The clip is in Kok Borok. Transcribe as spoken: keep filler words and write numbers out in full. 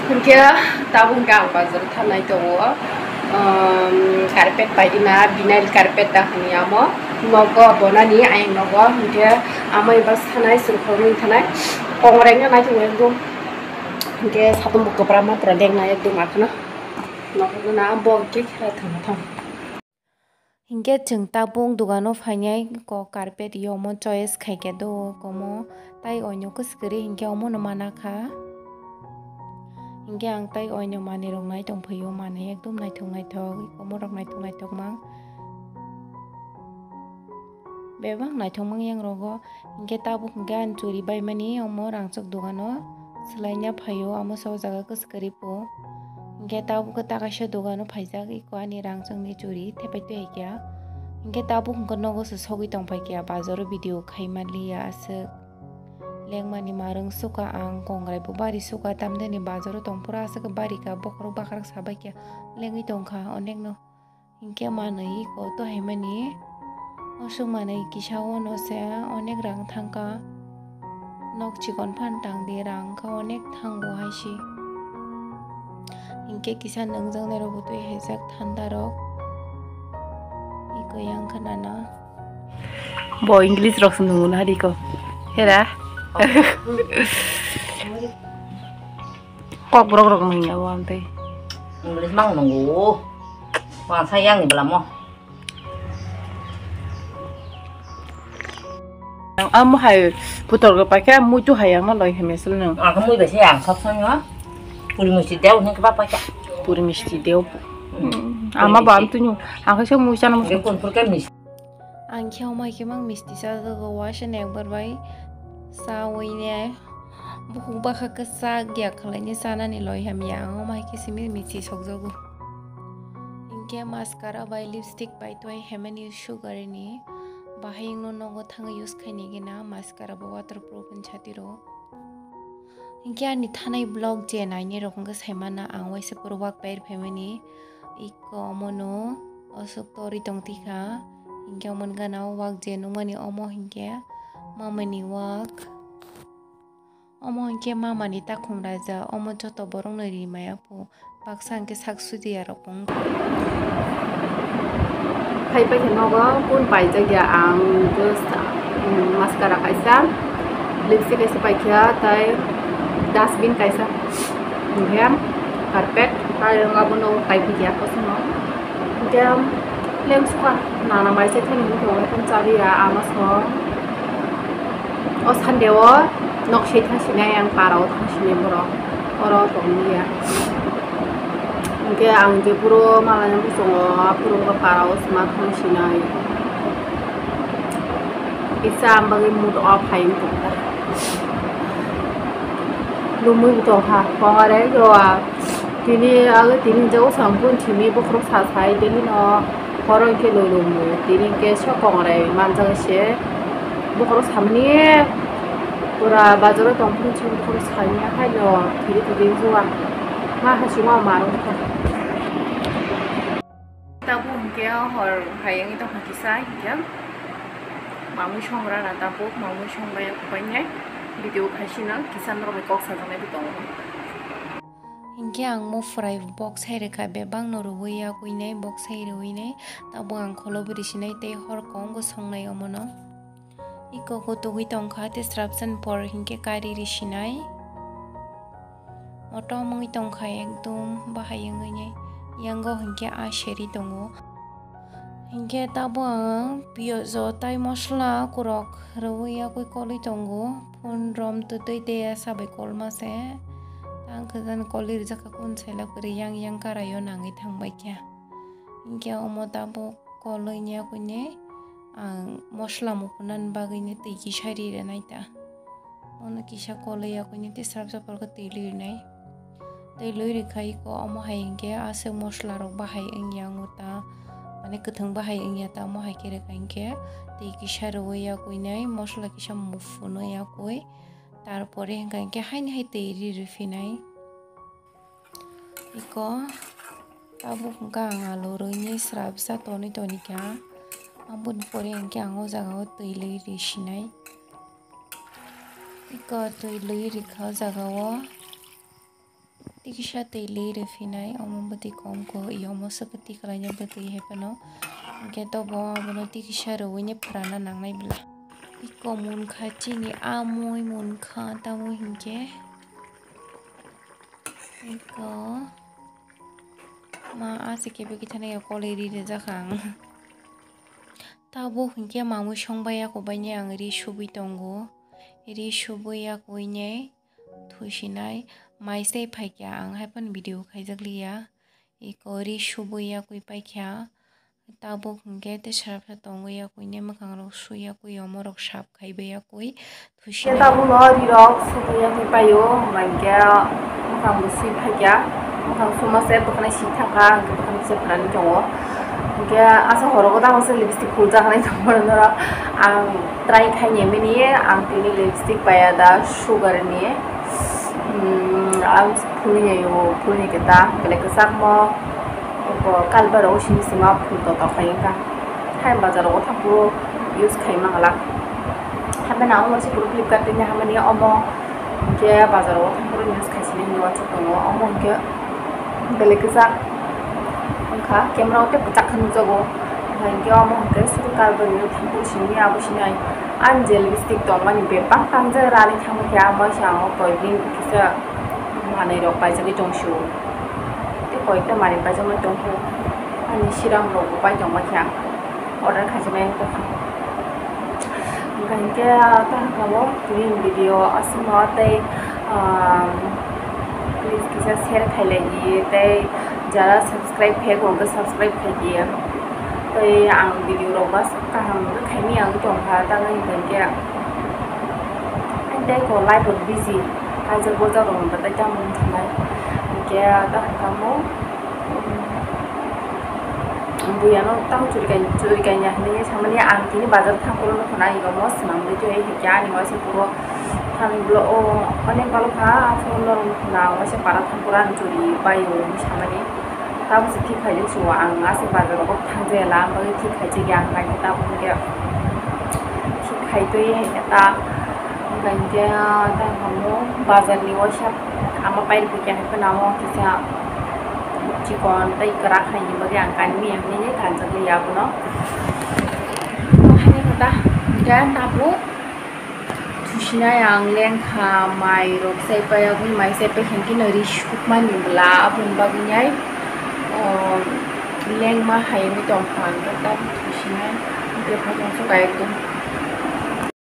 Hwnkhe tabuk hwnkhe ang bazar thanai tongo, um, carpet paidina, vinyl carpet da hwnwi amo nogo bonani ayang nogo, hwnkhe amo eba sanai chwng khoroknwi thanai kongrai wngya naithok ekdom, hwnkhe satung bo kwbra ma pura lengnai ekdom akheno nogo na bo hwnkhe khera thangma thang. Hinkhe chwng tabuk dogano phainai kok carpet yomo choice khaikhe do komo tai oino kwswkri hinkhe omono mana kha. Hinkhe ang tai oino manwi rok nai tongphio, manwi ekdom naithok naithok, omo rok naithok naithok mang. Bebak naithok mang yang rogo. Hinkhe tabuk hinkhe ani churi baimani omo rangchak dogano swlaina phaio, amo se o jaga kwswkari po. Hinkhe tabuk khe ta kaisa dogano phaijak, eko ani rangchakni churi thepai twi hai khe. Hinkhe tabuk hinkhe nogo se sogwi tongpai khe bazaro video khai manliya aswk. Lengmani marwng suka ang, kongrai bo bari suka, tamdeni bazaro tongphuru aswk bari kha, bokhorok bakhrak sabai khe lengwi tongkha onekno. Hinkhe manwi iko to haimani. Osuk manwi kisa o no se onek rang thangkha. Nok chikon phan tang di rang kha onek thango hai se. Hinkhe kisa nwngjak nai rok bo twi haijak thanda rok. Iko yang kha nana. Bo English rok se nungo na hari ko. Hera. Kokborok rok nungya bo ang tei. English mang nungo. Wangsa yang ni belamo. Ang amo hai putor ko paikha, mui tu hai ang na loi heme sel nung. Ang mui bese ang sok song yo. Puri misti deu ni kebab paikha. Puri misti deu. Hmm. Ama ba am tu nyu. Ang kaisa mui chana mo. Deu kun pur ke misti. Ang khe omo hai khe mang misti chajago, waisa ni ekbar bai chawi ne. Bukhuk bakha kwchak ya khlaini chanani loi hamya, ang omo hai khe simi misti sokjago. Hinkhe mascara bai lipstick bai twi hemani sugar ni bahai wngno nogo thangwi use khaini gina mascara bo waterproof wng chatiro. Hinkhe ani thanai vlog je nainai rok wngkha saimano ang waisa pura wak pair phaimani. Iko omono aswk torwi tongtikha. Hinkhe omo gana o wak je nukmani omo hinkhe mamani wak. Omo hinkhe mamani takhum raja, omo joto borokno ri maya phu. Baksa hwnkhe sak suidiya rok wng. Phai paikha nogo kun paijak ya ang just, um, mascara kaisa, lipstick kaisa paikha, tai dustbin kaisa, hinkhe carpet, tai wng abono paiphikya kosono. Hinkhe lem suka nana mai se thani hinkhe wngkhe chaliya ama song. O Sunday o nok se thang sinai ang para o thang sinai borok oro tong liya. Hinkhe ang je puro malani bosongo aphuru wngkha para o sima thang sinai. Kisa ang bagwi mood off hai wngkha. Lumui bo tongkha kongare joa tini age tini je o sampun simi bokhorok sa sai tini no. Horo hinkhe loi loi mu, tini hinkhe sok kongrai manjak se. Bokhorok samani pura bazaro tongphuru se bokhorok samani haino thiri thiri wngsuwa. Ma hachingma ma rwkha. Tabuk hinkhe hor hai wngwi tongkha kisa hinkhe. Mamui songra na tabuk, mamui songbai painai. Video khaisino kisa norok bai kok sajaknai bo tongo. Hinkhe ang mufrai bok sai rwkha, bebakno rwui yakuinai, bok sai rwuinai, tabuk ang kholo bwrwi sinai tei hor kong bw songnai omono. Iko kutugwi tongkha tei srapsan por hinkhe kari risinai. Motom wngwi tongkha ekdom bahai wngwi nai, yango hinkhe a seri tongo. Hinkhe tabuk ang piyaj o tai mosla kwrwk rwui yakui kolwi tongo. Phone rom twtwi tei sabai kolma se. Tang khe jani kolwi rijak kha kunu saila kwrwi yang yang karai o nangwi thangbai kha. Hinkhe omo tabuk kolwi yakui ni ang mosla muphunani bagwi ni twi kisa ri rwnai ta. Ono kisa kolwi yakui ni tei srapsa pore khe twi lwi rinai. Twi lwi rikha iko omo hai hinkhe aswk mosla rok bahai wngya wngo ta, mane kwthwng bahai wngya ta, omo hai khe rikha hinkhe twi kisa rwui yakui nai mosla kisa muphuno yakui, tarpore hinkha hinkhe haini hai twi ri rwphinai. Iko tabuk hwnkha ang alu rwini srapsa tonwi tonikha. Aboni pore hinkhe ang o jaga o twi lwi risinai. Iko twi lwi rikha o jaga o. Tikisa twi li rwphinai, omo bwtwi kom kho, i omo swkhe tikwlaina bwtwi hai phano. Hwnkhe tobo abono tikisa rwui ni phrana nangnai bwla. Iko munkha chini amui munkha, tamui hinkhe iko ma aswk khe bwkhe thani kole ri rwjak ang. Tabuk hinkhe mamui songbai yakubaini ang ri subui tongo. Ri subui yakuini thusinai mai se phaikha, ang haiphano video khaijakliya. Iko ri subui yakui paikha. Tabuk hinkhe tei sarapsa tongwi yakuini mwkhangrok sui yakui omorok sap khaibai yakui. Khe tabukno rirok sugwi yakni paio, hwnba hinkhe mwkhang bo swi phaikya, mwkhang suma se bwkhwnai si thangkha, hwnkhe bwkhwnai se phnani tongo. Hwnkhe asa horogo tamo se lipstick phuljaknai tongmani norok, ang try khaini mini, ang tini lipstick paiya da Sugar ni, hmm, ang phulwi naio, phulni khe ta belai kwchakmo. Eko kalbar o simi sima phul to tokhlai wngkha. Hai bazar o thangphuru use khai manglak. Habai na omo se phuru Flipkart ni hamani omo hinkhe bazar o thangphuru use khai sini hinwi uansuk tongo. Omo hinkhe belai kwchak wngkha, camera o tei kwchak khe nukjago. Hinkhe omo hinkhe suru kalbar o thangphuru simi abo sini ai ani je lipstick tongmani bebak tangjak rani thangkhe amo se ang o koyekdin kisa manwi rok paijagwi tongsu. Tei koyekta manwi paijagwi tongkhe ani siram rok bo pai tongma khe ang order khaijaknai wngkha. Hwnkha hinkhe ta hwnkha bo tini video aswkno tei, um, please kisa share khailai di tei jara subscribe khaiyakhe hwnkhe subscribe khaidi. Tei ang video rok mas kaham khe khaimani ang tongkha, tamni hwnkha hinkhe tei ko life o busy, kaisa bojak rok no tai tamo wng thanai. Hinkhe ta kamo buya no tamo churi kai churi kai ya hinwi samani ang tini bazar thang phuru nukho na ego mo swnam de tei hinkhe ani waisa phuru thani blo o onek balo kha phuru norok nukho na waisa para thang phuru ang churi bai o hinwi samani. Tamo se thik khai jani se o ang aswk bazar rogo thangjaya la, ang bagwi thik khai jagya ang naikhe tamo hinkhe thik khai twi hai khe ta, hinkhe ta hamo bazar ni waisa ama pai rwkhe hai phano amo kisa chikon tei kwrak hai ni bagwi ang kanmaya hinwi kanjakliya abono. Haini khe ta hinkhe tabuk. Thusinai ang lengkha, mai rok chaipai, aboni mai chaipai khe no ri sukmani bwla, aboni bagwi nai, o, lengma hai wngwi tongkha, hwnkhe tabuk thusinai, bwkha tongkha ekdom.